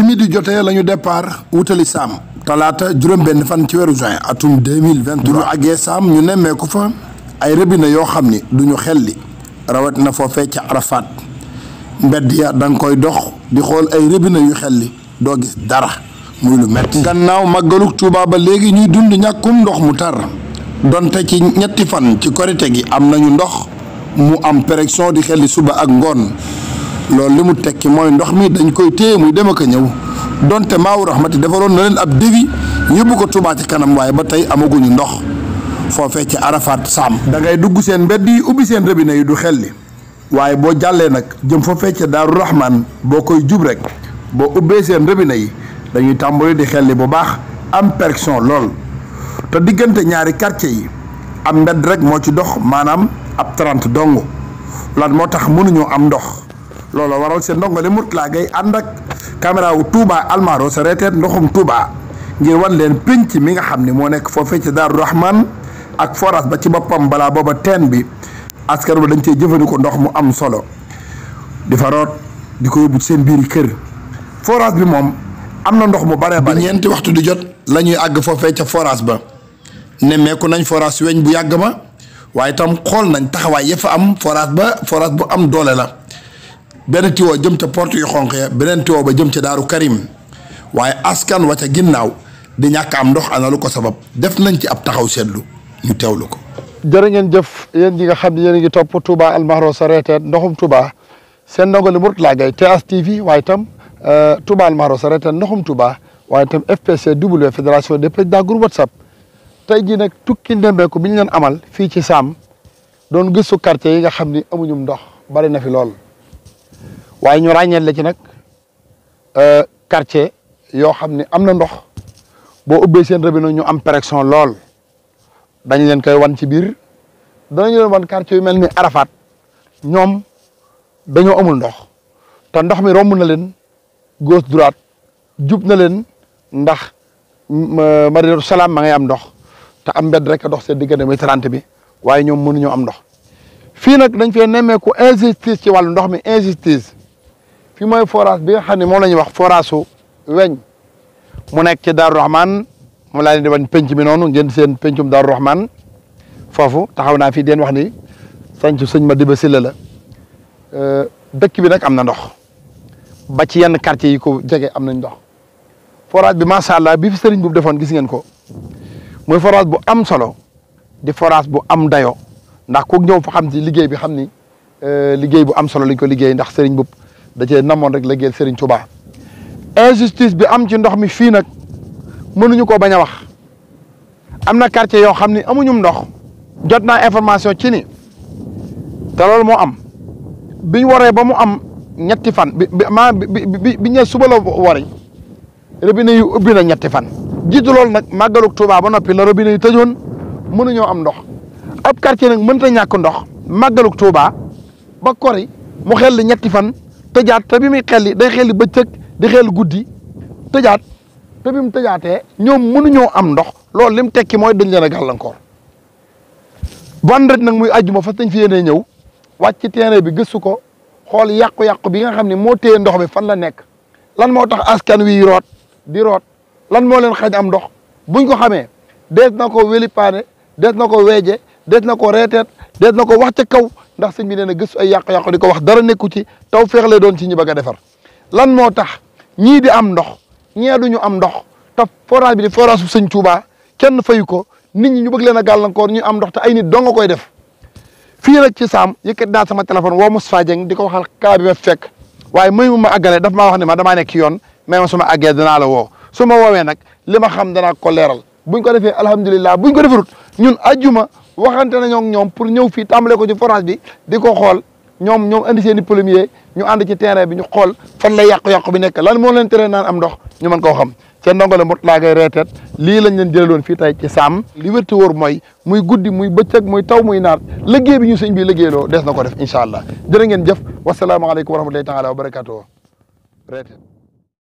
midi jotee la ñu départ wutali Saam talaata juróom-benn fan ci weeru juin atum 2023 ñu àggee Saam ñu nemmeeku fa ay robinet yoo xam ni duñu xelli rawat na foofee ca Arafat mbedd ya da nga koy dox di xool ay robinet yu xelli doo gis dara muy lu metti gannaaw màggalug Tuuba ba léegi ñuy dund ñàkkum ndox mu tar donte ci ñetti fan ci korite gi am nañu ndox mu am pression di xelli suba ak ngoon loolu li mu tekki mooy ndox mi dañ koy téye muy dem ak a ñëw donte Maawu Rahmati defaloon na leen ab devis yóbbu ko Tuuba ci kanam waaye ba tey amaguñu ndox foofee ci Arafat Saam da ngay dugg seen mbedd yi ubbi seen robinet yi du xelli waaye boo jàllee nag jëm foofee ca Daaru Rahman boo koy jub rek boo ubbee seen robinet yi dañuy tàmbali di xelli bu baax am pression lool te diggante ñaari quartier yi am mbedd rek moo ci dox maanaam ab 30 dong lan moo tax mënuñoo am ndox loolu waral seen ndongole Mourtala Gueye ànd ak caméra wu Touba Almaro sa reeteet ndoxum Touba ngir wan leen pénc mi nga xam ne moo nekk foofee ci Daaru Rahman ak forage ba ci boppam balaa booba teen bi askan ba dañ cee jëfandikoo ndox mu am solo di fa root di ko yóbbu seen biiri kër forage bi moom am na ndox mu bare ba ñeenti waxtu di jot la ñuy àgg foofee ca forage ba nemmeeku nañ forage weñ bu yàgg ma waaye itam xool nañ taxawaay ya fa am forage bu am doole la benn tiwo jëm ca porte yu xonq ya beneen tiwo ba jëm ca Daaru Karim waaye askan wa ca ginnaaw di ñàkk am ndox ana lu ko sabab def nañ ci ab taxaw seetlu ñu teewlu ko. jërë ngeen jëf yéen ñi nga xam ne yéen a ngi topp Touba Almahro sa reeteet ndoxum Touba seen ndongole Mourtala Gueye TS TV waaye itam Touba Almahro sa reeteet ndoxum Touba waaye itam FPCW fédération des présidents groupe WhatsApp tey jii nag tukki ndembeeku bi ñu leen amal fii ci Saam doon gëstu quartier yi nga xam ni amuñum ndox bari na fi lool waaye ñu ràññeel la ci nag quartier yoo xam ne am na ndox boo ubbee seen robinet ñu am pression lool dañ leen koy wan ci biir danañu leen wan quartier yu mel ni Arafat ñoom dañoo amul ndox te ndox mi romb na leen gauche droite jub na leen ndax Madinatu Salaam ma ngay am ndox te am mbedd rek a dox seen diggante muy 30 bi waaye ñoom mënuñoo am ndox fii nag dañ fee nemmeeku injustice ci wàllu ndox mi injustice fii mooy forage bi nga xam ne moom la ñuy wax forage su weñ mu nekk ci Daaru Rahman moom laa leen di wan penc mi noonu ngeen seen pencum Daaru Rahman foofu taxaw naa fii den wax ni sanc sëñ Madiba Sylla la dëkk bi nag am na ndox ba ci yenn quartier yi ko jege am nañ ndox forage bi macha allah bi fi sëriñ bu defoon gis ngeen ko muy forage bu am solo di forage bu am dayo ndax ku ñëw fa xam ci liggéey bi xam ni liggéey bu am solo lañ ko liggéey ndax sëriñ bu da cee namoon rek liggéeyal sëriñ Touba injustice bi am ci ndox mi fii nag mënuñu ko bañ a wax am na quartier yoo xam ni amuñum ndox jot naa information ci ni te loolu moo am biñ waree ba mu am ñetti fan bi ñe suba la wari robinet yu ubbi na ñetti fan jiitu loolu nag màggalug Touba ba noppi la robinet yu tëjoon mënuñoo am ndox ab quartier nag mënta ñàkk ndox màggalug Touba ba kori mu xelli ñetti fan tëjaat te bi muy xelli day xelli bëccëg di xel guddi tëjaat te bi mu tëjaatee ñoom mënuñoo am ndox loolu lim tekki mooy dañ leen a gàllankoor vendredi nag muy àjjuma fas dañ fi yéenee ñëw wàcc ci terrain bi gëstu ko xool yàqu-yàqu bi nga xam ne moo téye ndox mi fan la nekk lan moo tax askan wi root di root lan moo leen xañ am ndox buñ ko xamee dees na ko wélipaane dees na ko weeje dees na ko reeteet dees na ko wax ca kaw ndax sëñ bi nee na gëstu ay yàqu-yàqu di ko wax dara nekku ci taw feexle doon ci ñi bëgg a defar lan moo tax ñii di am ndox ñee duñu am ndox te forage bi di forage bu sëñ Touba kenn fayu ko nit ñi ñu bëgg leen a gàllankoor ñu am ndox te ay nit doo nga koy def fii nag ci Saam yëkkat naa sama téléphone woo Moustapha Dieng di ko waxal kaa bi ma fekk waaye muy mu ma àggale daf maa wax ne ma damaa nekk ci yoon mais ma su ma àggee danaa la woo su ma woowee nag li ma xam danaa ko leeral buñ ko defee alhamdulilah buñ ko defarut ñun ajjuma waxante nañoo ak ñoom pour ñëw fii tàmbale ko ci forage bi di ko xool ñoom andi seen i plombier ñu ànd ci terrain bi ñu xool fan lay yàqu-yàqu bi nekk lan moo leen tere naan am ndox ñu mën koo xam seen ndongole Mourtala Gueye reeteet lii lañ leen jëlaloon fii tey ci Saam li wérti wóor mooy muy guddi muy bëccëg muy taw muy naat liggéey bi ñu sëñ bi liggéeyloo des na ko def incha allah jërë ngeen jëf wasalaamaaleykum wa rahmatulahi taala wa barakatuh reeteet